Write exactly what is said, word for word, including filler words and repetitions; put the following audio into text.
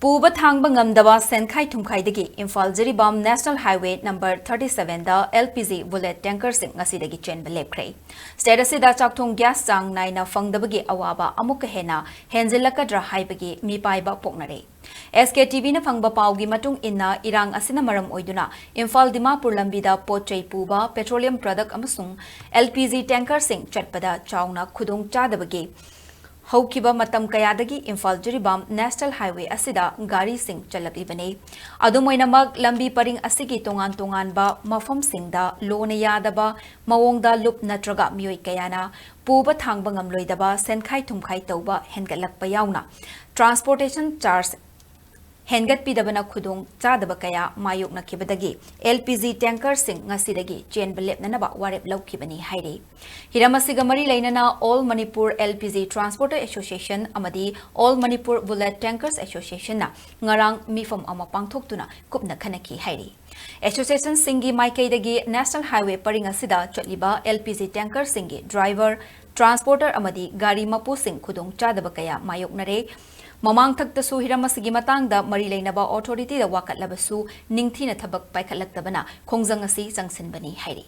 ꯄꯨꯕ ꯊꯥꯡꯕ ꯉꯝꯗꯕ ꯁꯦꯟꯈꯥꯏ ꯊꯨꯝꯈꯥꯏꯗꯒꯤ Imphal Jiribam National Highway number thirty seven ꯗ L P G bullet tanker ꯁꯤꯡ ꯉꯁꯤꯗꯒꯤ ꯆꯦꯟꯕ ꯂꯦꯞꯈ꯭ꯔꯦ꯫ State ꯑꯁꯤꯗ ꯆꯥꯛꯊꯣꯡ gas ꯆꯥꯡ ꯅꯥꯏꯅ ꯐꯪꯗꯕꯒꯤ ꯑꯋꯥꯕ ꯑꯃꯨꯛꯀ ꯍꯦꯟꯅ ꯍꯦꯟꯖꯤꯜꯂꯛꯀꯗ꯭ꯔꯥ ꯍꯥꯏꯕꯒꯤ ꯃꯤꯄꯥꯏꯕ ꯄꯣꯛꯅꯔꯦ꯫ S K T V ꯅ ꯐꯪꯕ ꯄꯥꯎꯒꯤ ꯃꯇꯨꯡ ꯏꯟꯅ, ꯏꯔꯥꯡ ꯑꯁꯤꯅ ꯃꯔꯝ ꯑꯣꯏꯗꯨꯅ ꯏꯝꯐꯥꯜ ꯗꯤꯃꯥꯄꯨꯔ ꯂꯝꯕꯤꯗ ꯄꯣꯠ ꯆꯩ ꯄꯨꯕ petroleum product ꯑꯃꯁꯨꯡ L P G tanker ꯁꯤꯡ ꯆꯠꯄꯗ ꯆꯥꯎꯅ ꯈꯨꯗꯣꯡ ꯆꯥꯗꯕꯒꯤ ꯍꯧꯈꯤꯕ ꯃꯇꯝ ꯀꯌꯥꯗꯒꯤ ꯏꯝꯐꯥꯜ ꯖꯤꯔꯤꯕꯥꯝ National Highway ꯑꯁꯤꯗ ꯒꯥꯔꯤꯁꯤꯡ ꯆꯠꯂꯛꯂꯤꯕꯅꯤ꯫ ꯑꯗꯨꯝ ꯑꯣꯏꯅꯃꯛ, ꯂꯝꯕꯤ ꯄꯔꯤꯡ ꯑꯁꯤꯒꯤ ꯇꯣꯉꯥꯟ ꯇꯣꯉꯥꯟꯕ ꯃꯐꯝꯁꯤꯡꯗ ꯂꯣꯅ ꯌꯥꯗꯕ ꯃꯑꯣꯡꯗ ꯂꯨꯞ ꯅꯠꯇ꯭ꯔꯒ ꯃꯤꯑꯣꯏ ꯀꯌꯥꯅ ꯄꯨꯕ ꯊꯥꯡꯕ ꯉꯝꯂꯣꯏꯗꯕ ꯁꯦꯟꯈꯥꯏ ꯊꯨꯝꯈꯥꯏ ꯇꯧꯕ ꯍꯦꯟꯒꯠꯂꯛꯄ ꯌꯥꯎꯅ transportation charge ꯍꯦꯟꯒꯠꯄꯤꯗꯕꯅ ꯈꯨꯗꯣꯡ ꯆꯥꯗꯕ ꯀꯌꯥ ꯃꯥꯌꯣꯛꯅꯈꯤꯕꯗꯒꯤ L P G tanker ꯁꯤꯡ ꯉꯁꯤꯗꯒꯤ ꯆꯦꯟꯕ ꯂꯦꯞꯅꯅꯕ ꯋꯥꯔꯦꯞ ꯂꯧꯈꯤꯕꯅꯤ ꯍꯥꯏꯔꯤ꯫ ꯍꯤꯔꯝ ꯑꯁꯤꯒ ꯃꯔꯤ ꯂꯩꯅꯅ All Manipur L P G Transporter Association ꯑꯃꯗꯤ All Manipur Bullet Tankers Association ꯅ ꯉꯔꯥꯡ ꯃꯤꯐꯝ ꯑꯃ ꯄꯥꯡꯊꯣꯛꯇꯨꯅ ꯀꯨꯞꯅ ꯈꯟꯅꯈꯤ ꯍꯥꯏꯔꯤ꯫ Association ꯁꯤꯡꯒꯤ ꯃꯥꯏꯀꯩꯗꯒꯤ National Highway ꯄꯔꯤꯡ ꯑꯁꯤꯗ ꯆꯠꯂꯤꯕ L P G tanker ꯁꯤꯡꯒꯤ driver, transporter ꯑꯃꯗꯤ ꯒꯥꯔꯤ ꯃꯄꯨꯁꯤꯡ ꯈꯨꯗꯣꯡ ꯆꯥꯗꯕ ꯀꯌꯥ ꯃꯥꯌꯣꯛꯅꯔꯦ꯫ ꯃꯃꯥꯡꯊꯛꯇꯁꯨ ꯍꯤꯔꯝ ꯑꯁꯤꯒꯤ ꯃꯇꯥꯡꯗ ꯃꯔꯤ ꯂꯩꯅꯕ authority ꯗ ꯋꯥꯀꯠꯂꯕꯁꯨ ꯅꯤꯡꯊꯤꯅ ꯊꯕꯛ ꯄꯥꯏꯈꯠꯂꯛꯇꯕꯅ ꯈꯣꯡꯖꯪ ꯑꯁꯤ ꯆꯪꯁꯤꯟꯕꯅꯤ ꯍꯥꯏꯔꯤ꯫